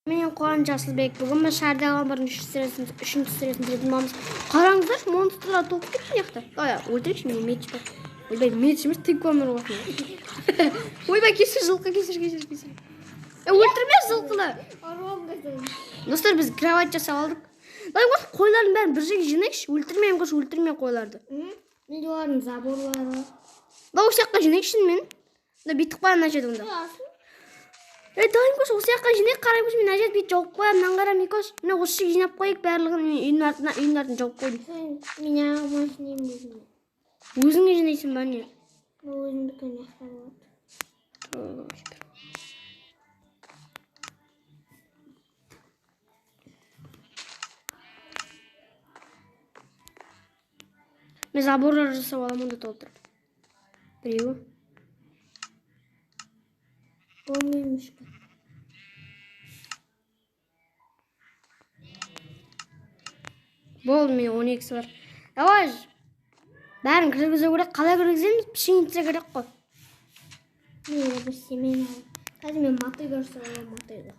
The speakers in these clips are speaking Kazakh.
Мен Қуаныш Асылбек. Бүгін біз шардағы бірінші сериясын, үшінші сериясын түсіретін боламыз. Қараңыздаршы, монстрлар толып кетті мына жақта. Ой, өлтірейікші, менде меч бар. Ойбай, меч емес, тыква бар ғой. Ойбай, кешір, жылқы, кешір, кешір, кешір. Өлтірме жылқыны. Достар, біз кровать жасап алдық. Давай, осы қойлардың бәрін бір жерге жинайықшы. Өлтірмеймін, қойшы, өлтірме қойларды. Менде олардың заборлары бар. Давай, осы жаққа жинайықшы мен. Да, бүйтіп қоямын мына жерде онда. Давай, Микош, осы жаққа жинайық, қарай, Микош, мен мына жерді бүйтіп жауып қоямын, мынаны қара, Микош. Міне, осы жерге жинап қояйық барлығын, мен үйдің артына, үйдің артын жауып қойдым. Мен ағама жинаймын өзіме. Өзіңе жинайсың ба, не? Өзімдікі мына жақта болады. Мен заборлар жасап аламын онда толтырып. Біреуі. Ол менің ішкі. Болды, менде 12-сі бар. Давай, бәрін кіргізу керек. Қалай кіргіземіз? Пшеница керек қой. Мен бір семен аламын. Қазір мен мотыга жасап аламын, мотыга.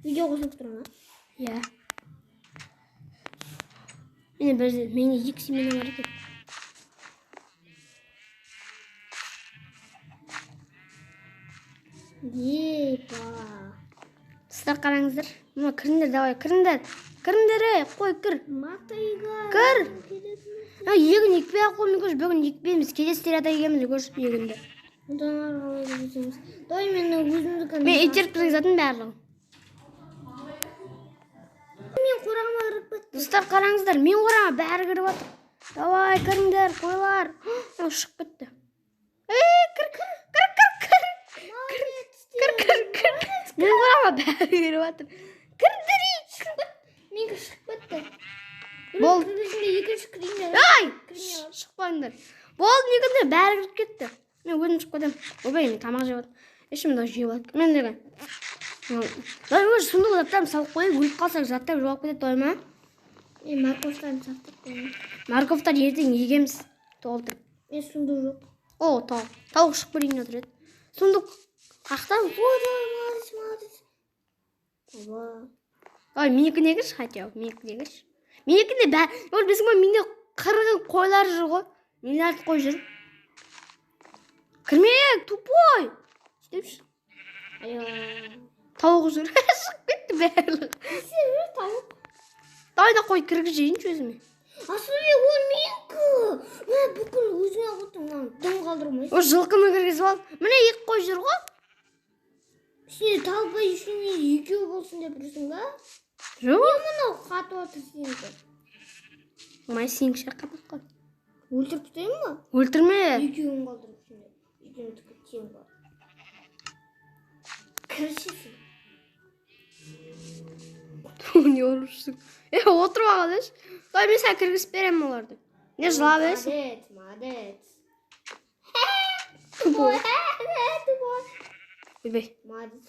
Видео қосылып тұр ма? Иә. Міне бір, менде 2 семена бар екен. Епа. Достар, қараңыздар. Мына кіріңдер, давай, кіріңдер. Кіріңдер, ей, қой, кір. Мотыга. Кір. Егін екпей ақ қой, Микош, бүгін екпейміз. Келесі серияда егеміз, Микош, егінді. Одан ары қалай кіргіземіз? Давай мен өзімдікін. Мен итеріп кіргізетін барлығын. Мен қорағыма кіріп кеттім. Достар, қараңыздар, мен қорағыма бәрі кіріп жатыр. Давай, кіріңдер, қойлар. Мынау шығып кетті. Ей, кір, кір, кір, кір, кір. Кір, кір, кір. Мен қорағыма бәрі кіріп жатыр. Кірдір, Менікі шығып кетті. Болды. Кіргізбей, екінші кірейін. Ай! Кірмей қалды. Шықпаңдар. Болды, менікі бәрі кіріп кетті. Мен өзім шығып кетемін. Ойбай, мен тамақ жеп жатырмын. Ешкім де жеп жатыр. Мен деген. Давай, өзі сундук заттарын салып қояйық, өліп қалсақ заттар жоғалып кетеді, той ма? Мен морковтарын сақтап қоямын. Морковтар ертең егеміз, толтырып. Мен сундук жоқ. О, тауық. Тауық шығып көрейін отыр еді. Сундук қақта. О, давай, молодец, молодец. Оба. Ой, менікіне кірші, хотя бы, менікіне кірші. Менікінде бә-, ол білесің ба, менде қырғын қойлар жүр ғой. Миллиард қой жүр. Кірме, тупой. Сөйтіпші. Айва. Тауық жүр. Шығып кетті барлығы. Сен жүр тауық. Давай да қой кіргізейінші өзіме. Асылбек, ол менікі. Мә, бүкіл өзіңе қойдым, мынаны дым қалдырмайсың. Ол жылқыны кіргізіп ал. Міне екі қой жүр ғой. Сен талпай ішіне екеу болсын деп жүрсің ба? Жоқ. Не мынау қатып отыр сенікі? Май, сенікі шығар қатып қалды. Өлтіріп тастайын ба? Өлтірме. Екеуін қалдырып сенде. Екеуінікі тең бар. Кірші сен. Не ұрып жүрсің? Отырып алғансайшы. Давай, мен саған кіргізіп беремін оларды. Не жылап бересің? Молодец, молодец. Тупой. Тупой. Ойбай. Молодец.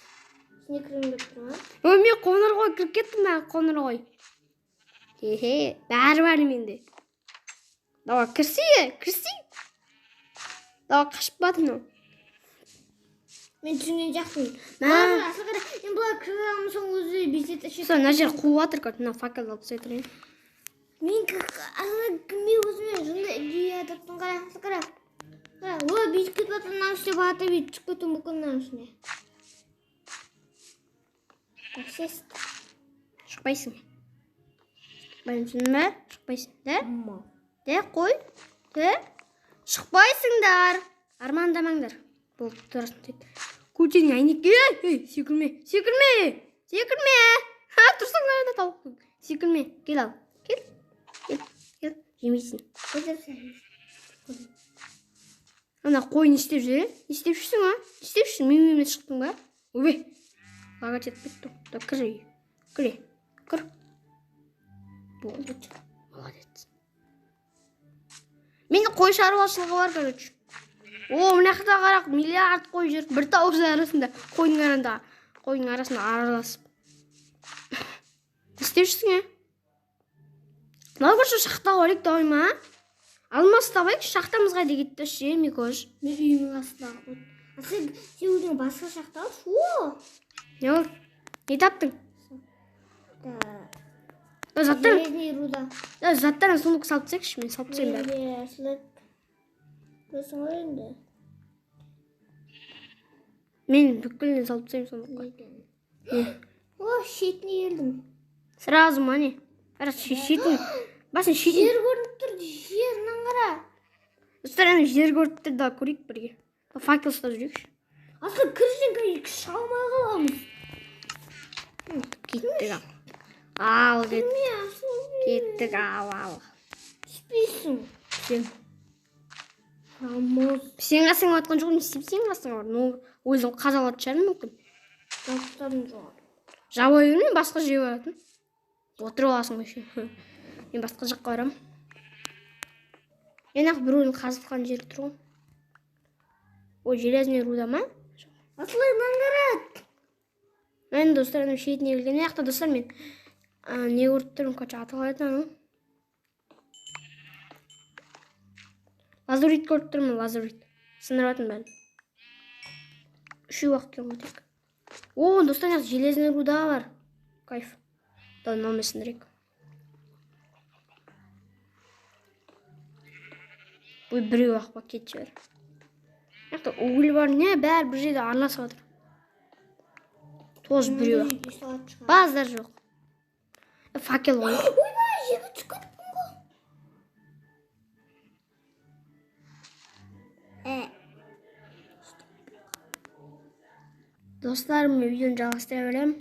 Сен не кіргің келіп тұр ма? Ой, мен қоңыр қой кіріп кеттім, мә, қоңыр қой. Хе-хе, бәрі бар менде. Давай, кірсей, кірсей. Давай, қашып барды мынау. Мен түсінген жоқпын. Мә. Бұлар асыл қара, енді бұлар кіре алмасаң өзі бүйтеді, ішеді. Сол, мына жер қуып жатыр, короче, мына факелді алып тастай тұрайын. Мен асыл кімге өзіме жынды идея таптым, қара, асыл қара. Қара, ой, бүйтіп кетіп жатыр, мынаның үстіне барады, бүйтіп түсіп кетуі мүмкін мынаның үстіне. Таксист. Шықпайсың. Шықпайсың ба? Шықпайсың, да? Ма. Да, қой. Да? Шықпайсыңдар. Армандамаңдар. Болды, тұрасың дейді. Көтенің әйнекке, ей, ей, секірме, секірме, секірме. Ха, тұрсаң да тауық. Секірме, кел ал. Кел, кел, кел, жемейсің. Ана қой не істеп жүр, е? Не істеп жүрсің, а? Не істеп жүрсің? Мен үйімнен шықтың ба? Ойбай, лагать етіп кетті. Да, кір үйге. Кір, кір. Болды, молодец. Менде қой шаруашылығы бар, короче. О, мына жақта қарақ, миллиард қой жүр. Бір тауық арасында, қойдың арасында, қойдың арасында араласып. Не істеп жүрсің, е? Мынау көрші шахта барайық, давай ма? Алмас табайық, шахтамыз қайда кетті, ше, Микош? Мен үйімнің астында қойдым. А сен өзің басқа шахта алшы, о! Не болды? Не таптың? Заттар. Железный руда. Заттарын сундук салып тастайықшы, мен салып тастаймын бәрін. Менде слэк. Білесің ғой енді. Мен бүкілін салып тастаймын сундукқа. Не? О, шетіне келдім. Сразу ма не? Қара, шетін. Басын шетін. Жер көрініп тұр, жер, мынаны қара. Достар, ана жер көріп тұр да, көрейік бірге. Факел ұстап жүрейікші. Асыл кірсең, шыға алмай қаламыз. Кеттік ал. Ал кеттік. Кірме, асыл. Кеттік ал ал. Түспейсің. Сен. Рамоз. Сен қасыңа батқан жоқпын, не істеймін сенің қасыңа барып? Ну, өзің қазалатын шығармын мүмкін. Жауаптарым жоқ. Жаба бермей, басқа жерге баратын. Отырып аласың вообще. Мен басқа жаққа барамын. Мен ақ біреудің қазытқан жері тұр ғой. Ой, железный руда ма? Асыл, мынаны қара. Мен достар, ана шетіне келген. Мына жақта достар мен не көріп тұрмын, короче, аты қалай еді аның? Лазурит көріп тұрмын, лазурит. Сындырып жатырмын бәрін. Үшеу ақ екен ғой тек. О, достар, мына жақта железный руда бар. Кайф. Давай, мынаумен сындырайық. Ой, біреу ақ па, кетші бәрі. Мына жақта уголь бар, не, бәрі бір жерде араласып жатыр. Тоже біреу ақ. Базар жоқ. Факел ғой. Ойбай, жерге түсіп кеттім ғой. Достар, мен видеоны жалғастыра беремін.